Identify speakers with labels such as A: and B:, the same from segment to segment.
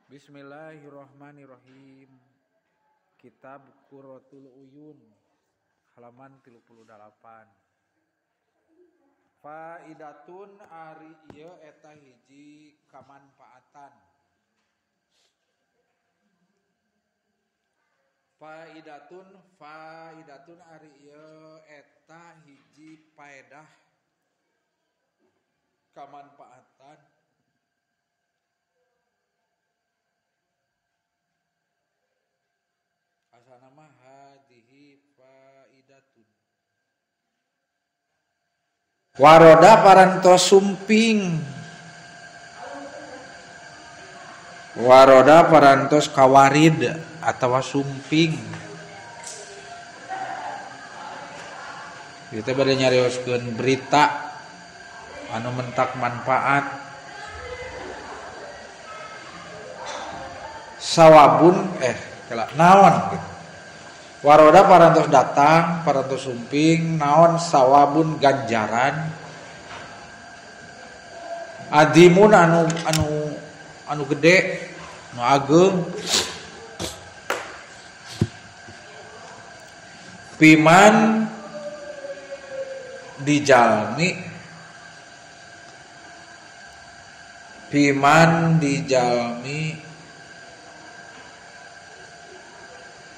A: Bismillahirrahmanirrahim. Kitab Qurratul Uyun halaman 38. Faidatun ari ieu eta hiji kamanfaatan. Faidatun faidatun ari ieu eta hiji paedah kamanfaatan. Asana mah hadhihi faidatun. Waroda parantos sumping. Waroda parantos kawarid atawa sumping. Kita bade nyarioskeun berita anu mentak manfaat. Sawabun naon gitu. Waroda parantos datang, parantos sumping, naon sawabun ganjaran. Adimun anu anu anu gede, anu ageng. Piman dijalmi, piman dijalmi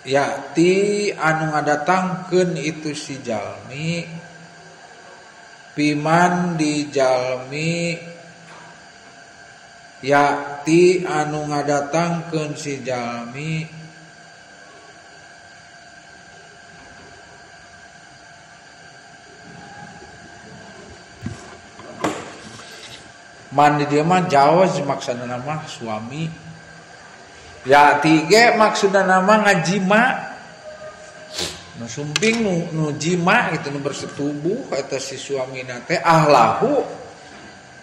A: yakti anu ngadatangkeun itu si jalmi, piman dijalmi yakti anu ngadatangkeun si jalmi man di dieu mah jawaz maksudna mah suami. Ya tiga maksudna nama ngajima nu sumping nu jima gitu nu bersetubuh eta si suamina teh ahlahu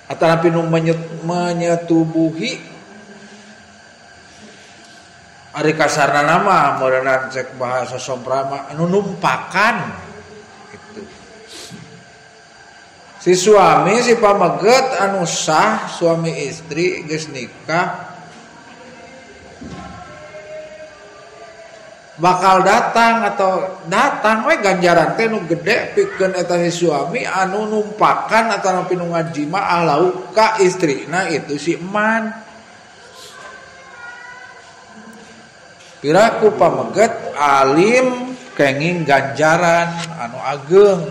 A: atanapi nu menyetubuhi ari kasarna nama meureunna cek bahasa somprama anu numpakan gitu. Si suami si pameget anu sah suami istri geus nikah bakal datang atau datang we ganjaran teh nu gede pikeun eta si suami anu numpakan atau nu ngajima ahlau ka istrina itu si eman. Piraku pameget alim kenging ganjaran anu ageng.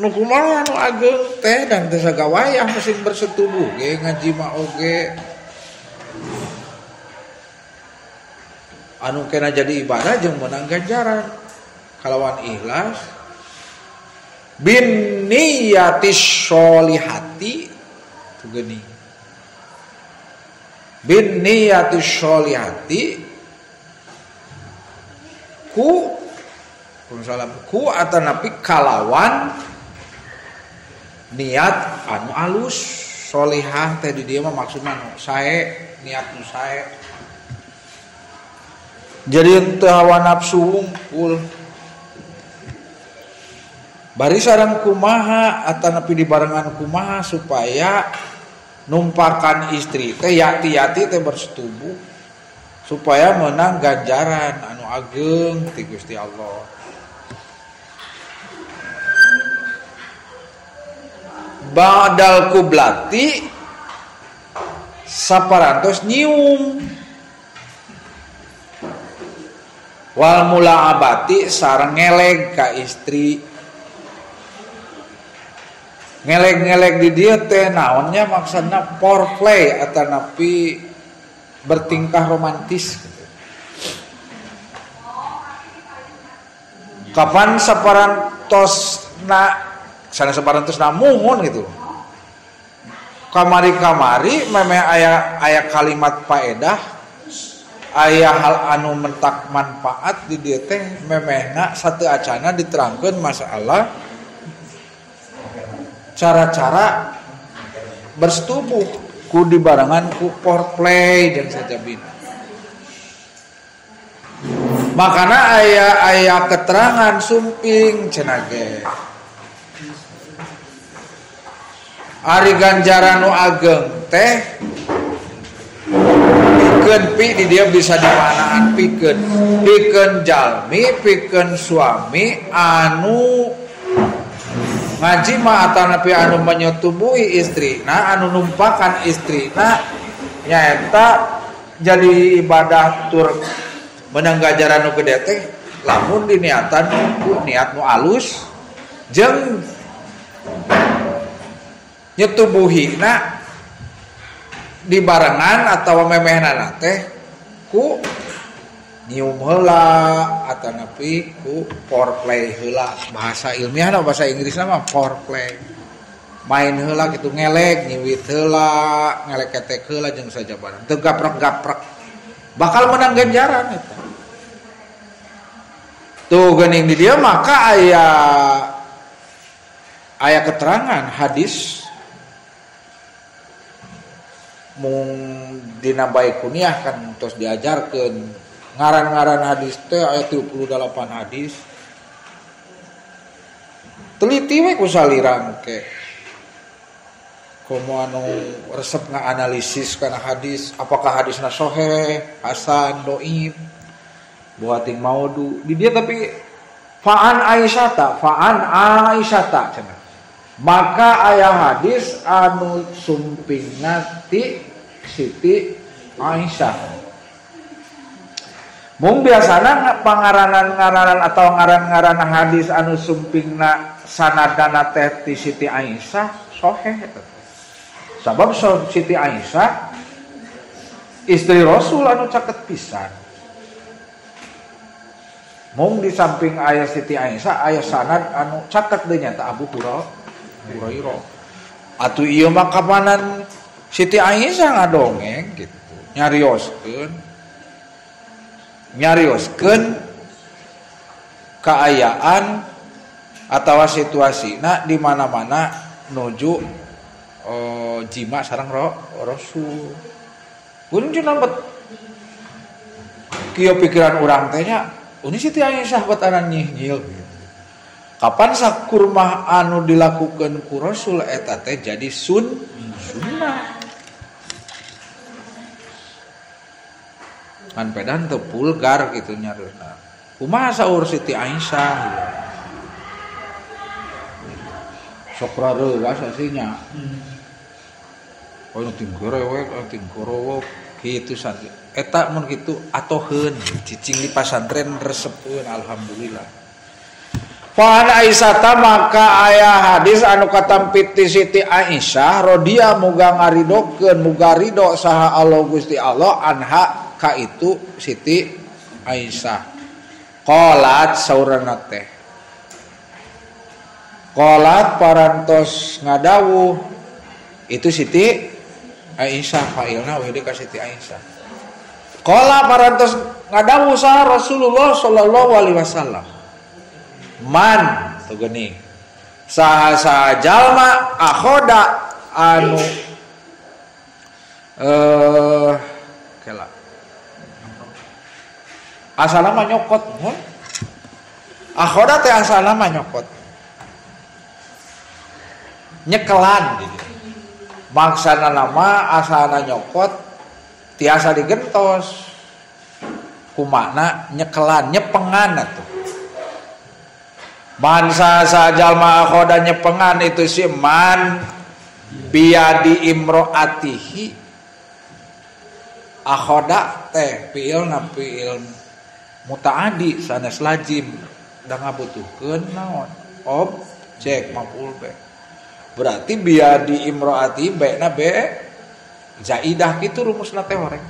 A: Nu kumaha anu ageng teh dan teh sagawayah mesin bersetubuh ge ngajima oge. Anu kena jadi ibadah jeung menang ganjaran kalawan ikhlas bin niyatis sholihati tu geuning bin niyatis sholihati ku salam ku atanapi kalawan niat anu alus sholihah teh di dieu mah maksudna nu sae niat nu sae. Jadi henteu hawa nafsu wungkul. Bari sareng kumaha atanapi dibarengan kumaha supaya numpakan istri teh yati-yati teh bersetubuh supaya menang ganjaran anu ageng ti Gusti Allah. Ba'dal kublati saparantos nyium wal mulaabati sareng ngeleg ka istri. Ngeleg-ngeleg di dieu teh naonnya maksudna foreplay atanapi bertingkah romantis gitu. Kapan saparantos na sana saparantos na muhun gitu. Kamari-kamari memeh aya aya kalimat paedah aya hal anu mentak manfaat di dieu teh memehna satu acana diterangkeun masalah cara-cara bersetubuh ku dibarengan ku foreplay dan sajabina. Makana aya aya keterangan sumping cenah ge. Ari ganjaran nu ageng teh Pikeun pi di dia bisa dimanaan pikeun. Pikeun jalmi, pikeun suami anu ngajima atanapi anu menyetubuhi istrina, anu numpakan istrina nyaeta jadi ibadah tur menang ganjaran nu gede teh lamun diniatan ku niat nu alus jeung nyetubuhina dibarengan atau memehnana teh ku nyium heula atanapi ku foreplay heula. Bahasa ilmiahna bahasa Inggrisna mah foreplay. Main heula kitu ngelek, nyiwit heula, ngelek ketek heula jeung sajabana. Teu gaprek-gaprek. Bakal menang ganjaran eta. Tuh geuning di dieu maka aya keterangan hadis mung dina Baiquniyah kan tos diajarkeun ngaran-ngaran hadis teh aya 38 hadis. Teliti we ku salirang ke. Komo anu resep ngaanalisis kana hadis, apakah hadisna sahih, hasan, dhaif, buating maudu. Di dia tapi fa'an Aisyata cenah. Maka aya hadis anu sumpingna ti Siti Aisyah. Mung biasana pangaranan-ngaranan atau ngaran-ngaran hadis anu sumpingna sanadana teh ti Siti Aisyah sahih eta. Sabab Siti Aisyah istri Rasul anu caket pisan. Mung di samping aya Siti Aisyah aya sanad anu caket deui nyaeta Abu Hurairah. Atuh ieu mah kapanan Siti Aisyah ngadongeng gitu. Nyarioskeun kaayaan atawa situasina di mana-mana nuju jima sareng Rasul. Mun cenah bet kieu pikiran urang teh nya, ini Siti Aisyah bet anan nyihnyil gitu. Kapan sakurmah anu dilakukeun ku Rasul eta teh jadi sunnah. Kan pedan teu pulgar kitu nyarieusna. Kumaha saur Siti Aisyah gitu. Sok rareuwas aslinya. Oh ting gorewek, ting gorowok kitu santri. Eta mun kitu atoheun cicing di pasantren resepeun alhamdulillah. Fa an Aisyah maka aya hadis anu katampi ti Siti Aisyah radhia muga ngaridokeun muga ridho saha Allah Gusti Allah anha ka itu Siti Aisyah. Qalat saurana teh. Qalat parantos ngadawuh itu Siti Aisyah fa'ilna we ka Siti Aisyah. Qala parantos ngadawuh saha Rasulullah sallallahu alaihi wasallam. Man tuh geuning. Saha-saha jalma akhoda anu kela. Asalna mah nyokot mun. Akhoda teh asalna mah nyokot. Nyekelan gitu. Maksana nama asalna nyokot tiasa digentos. Kumakna nyekelan, nyepengan atuh. Man saha jalma akhoda nyepengan itu si man biadi imroatihi. Akhoda teh fiil na fiil mutaadi sanes lazim da ngabutuhkeun naon objek maf'ul be. Berarti biadi imroati be na be zaidah kitu rumusna teh horeng.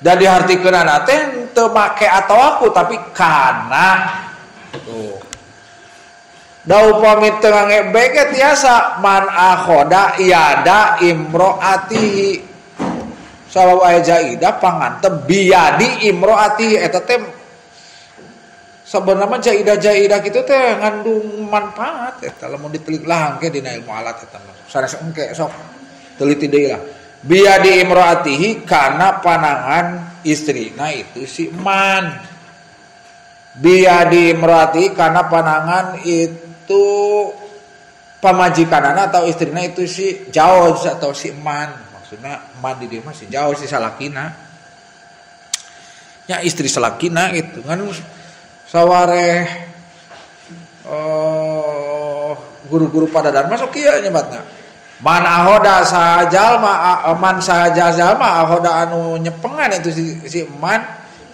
A: Da dihartikeunana teh teu make atau aku tapi kana tuh. Da upami teu ngangge be ge tiasa man akhoda iada imroatihi. Sabab aya jaidah pangantem biadi imroatihi eta teh sebenarnya jaidah-jaidah kitu teh ngandung manfaat eta lamun ditelik lah engke dina ilmu alat eta mah. Sanes engke sok teliti deui lah. Biadi imroatihi kana panangan istrina itu si man. Biadi imroatihi kana panangan itu pamajikanana atau istrina itu si jauh atau si man. Maksudna man di dieu mah si jauh si salakina. Nya istri salakina gitu kan sawareh guru-guru pada dharma sok kieu nyebatna. Man ahoda sajalma man sahajalma ahoda anu nyepengan itu si man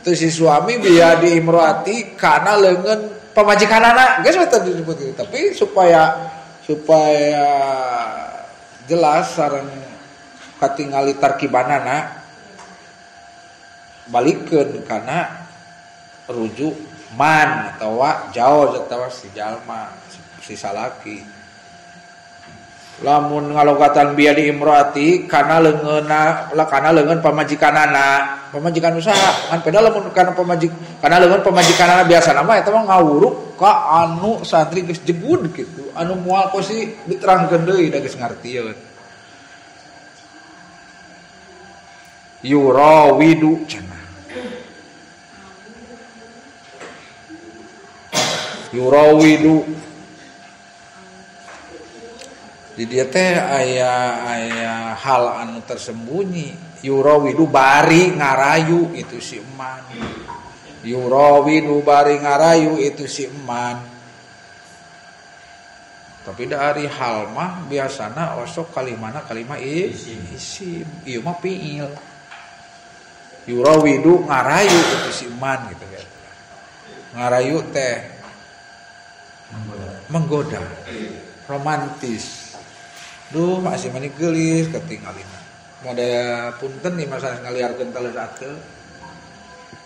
A: itu si suami biadi imroati kana leungeun pamajikanana geus we tadi disebut gitu. Tapi supaya jelas sareng katingali tarkibanana balikeun kana rujuk man atawa jauh atawa si jalma si salaki. Lamun ngalogatan biadi imroati kana leungeunna kana leungeun pamajikanana pamajikan usaha kan beda lamun kana pamajik kana leungeun pamajikanana biasana mah eta mah ngawuruk ka anu santri geus jebud kitu anu moal kosi diterangkeun deui da geus ngartieun yurawidu cenah yurawidu di dia teh aya hal anu tersembunyi yurawidu bari ngarayu itu si eman yurawidu bari ngarayu itu si eman tapi dari hal mah biasana osok kalimana kalimah isim ieu mah fiil yurawidu ngarayu itu si eman gitu kan ngarayu teh menggoda romantis. Duh masih mani geulis ketinggalina. Model punten nih masa ngaliarkeun taleus ate.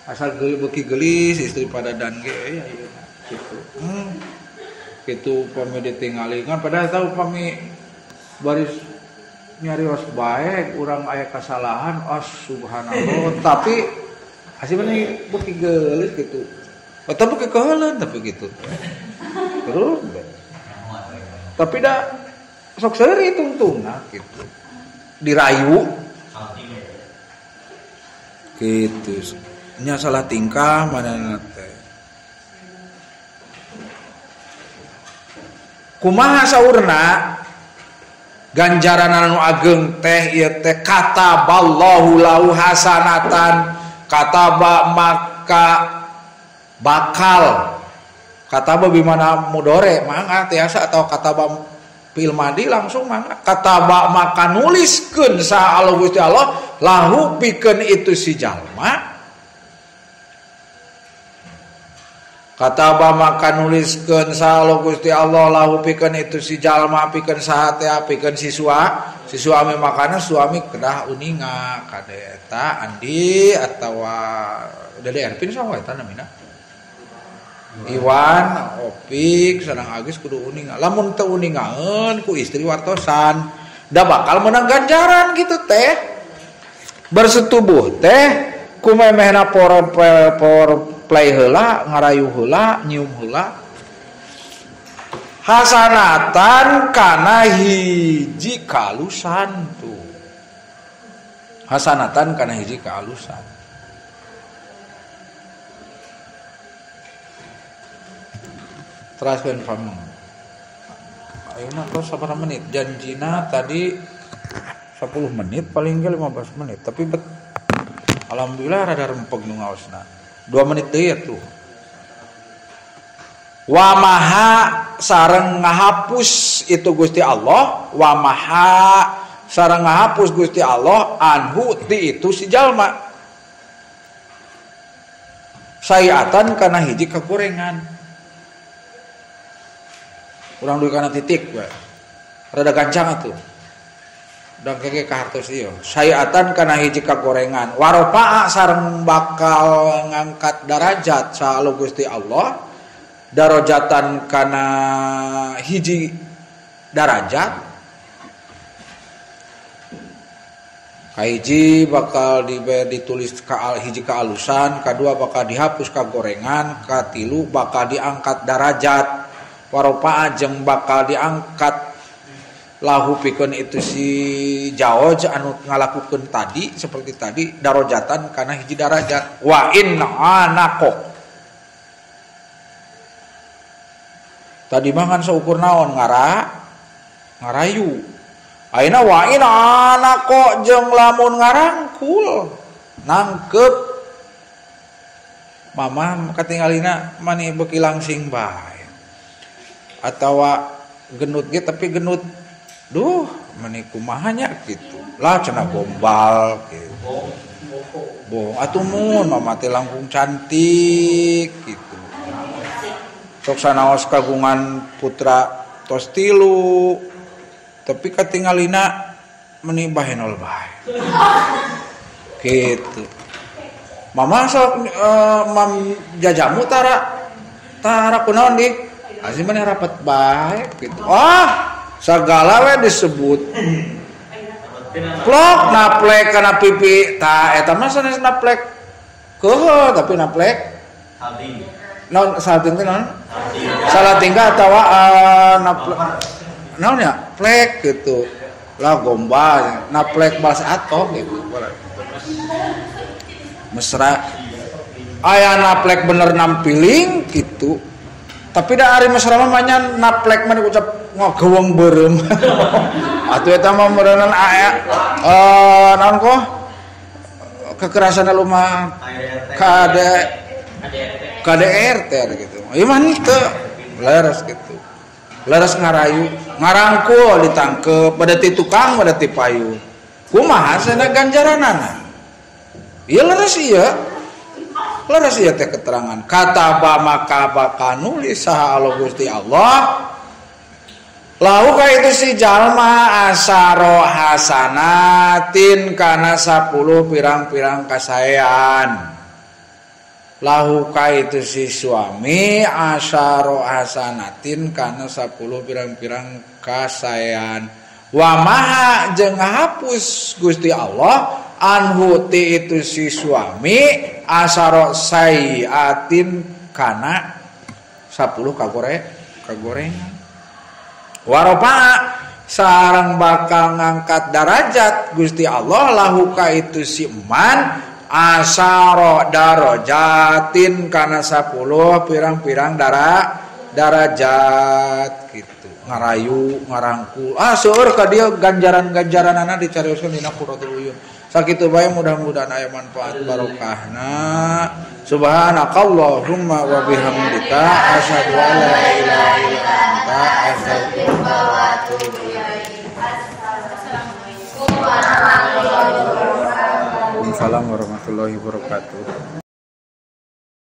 A: Asal geulis beuki geulis istri pada dan ge ya ieu gitu. Kitu pami ditingali kan padahal tahu pami baris nyarios bae urang aya kasalahan oh subhanallah tapi asih mani beuki geulis gitu. Atau beuki keuheuleun tapi gitu. Terus tapi dah sok seuri tungtungna gitu. Dirayu gitu. Nya salah tingkah manehna teh. Kumaha saurna ganjaran anu ageng teh ieu teh kataballahu lahu hasanatan kataba maka bakal kataba bimana mudore mangga tiasa atau kataba fil madi langsung mangga kataba maka nuliskeun saha Allah Gusti Allah lahu pikeun itu si jalma kataba maka nuliskeun saha Allah Gusti Allah lahu pikeun itu si jalma pikeun saha teh pikeun si suami makana suami kedah uninga kade eta Andi atawa Dede Erpin saha eta namina Iwan, Opik, sareng Agus kudu uninga. Lamun teu uningaeun ku istri wartosan, da bakal menang ganjaran gitu teh. Bersetubuh teh ku memehna por play heula, ngarayu heula, nyium heula. Hasanatan kana hiji kalusan tuh. Hasanatan kana hiji kalusan. Teraskeun pameng. Ayeuna tos sabaraha menit? Janjina tadi 10 menit paling ge 15 menit, tapi alhamdulillah rada rempeg nu ngaosna. 2 menit deui atuh. Wa maha sareng ngahapus itu Gusti Allah, wa maha sareng ngahapus Gusti Allah anhu ti itu si jalma. Sayiatan kana hiji kagorengan. Urang duit kana titik we. Rada gancang atuh. Dan keke ka hartos ieu. Sayiatan kana hiji kagorengan. Warofa'a sareng bakal ngangkat darajat saha Gusti Allah. Darajatan kana hiji darajat. Kahiji bakal ditulis ka hiji kaalusan, kadua bakal dihapus kagorengan, katilu bakal diangkat darajat. Warofa'a jeung bakal diangkat lahu pikeun itu si jaoj anu ngalakukeun tadi seperti tadi darajatan kana hiji darajat wa in anaqo tadi mah kan saukur naon ngarayu ayeuna wa in anaqo jeung lamun ngarangkul nangkep Mama katingalina mani beuki langsing bae. Atawa genut ge tapi genut duh mani kumaha nya kitu. Lah cenah gombal kitu. Bohong atuh mun mama teh langkung cantik kitu. Sok sanaos kagungan putra tos tilu tapi katingalina meni bahenol bae. Kitu. Mama sok mam jajamu tara kunaon dik? Asli maneh rapet bae kitu. Ah, sagala we disebut. Plok naplek kana pipi tah eta mah sanes naplek. Keuheuh tapi naplek.
B: Salting.
A: Naon salting teh naon? Salah tingkah atawa naplek. Naon ya? Plek gitu. Lah gombal, naplek balas atoh gitu. Mesra. Aya naplek bener nampiling gitu. Tapi da ari mesra mah nya naplek mah ucap ngageweng beureum. Atuh eta mah meureunnan aya naon koh? Kekerasan lumah KD KDRT gitu. Ieu mah henteu leres gitu. Leres ngarayu, ngarangkul ditangkep, bade ti tukang bade ti payun. Kumaha cenah ganjaranana? Ieu leres ieu. Leres ieu teh keterangan. Kataba maka bakal nulis saha Allah Gusti Allah. Lahu ka itu si jalma asaro hasanatin kana 10 pirang-pirang kasaean. Lahu ka itu si suami asaro hasanatin kana 10 pirang-pirang kasaean. Wa maha jeung hapus Gusti Allah anhu ti itu si suami asaro sayiatin kana 10 kagorengan. Waropa sarang bakal ngangkat darajat Gusti Allah lahu ka itu si eman asaro darajatin kana 10 pirang-pirang darajat gitu. Ngarayu ngarangkul seueur ka dieu ganjaran-ganjaranana dicarioskeun dina Qurratul Uyun. Sakitu bae mudah-mudahan aya manfaat barokahna. Subhanakallahumma wa bihamdika asyhadu an la ilaha illa anta astaghfiruka wa atubu ilaik. Assalamualaikum warahmatullahi wabarakatuh. Waalaikumsalam warahmatullahi wabarakatuh.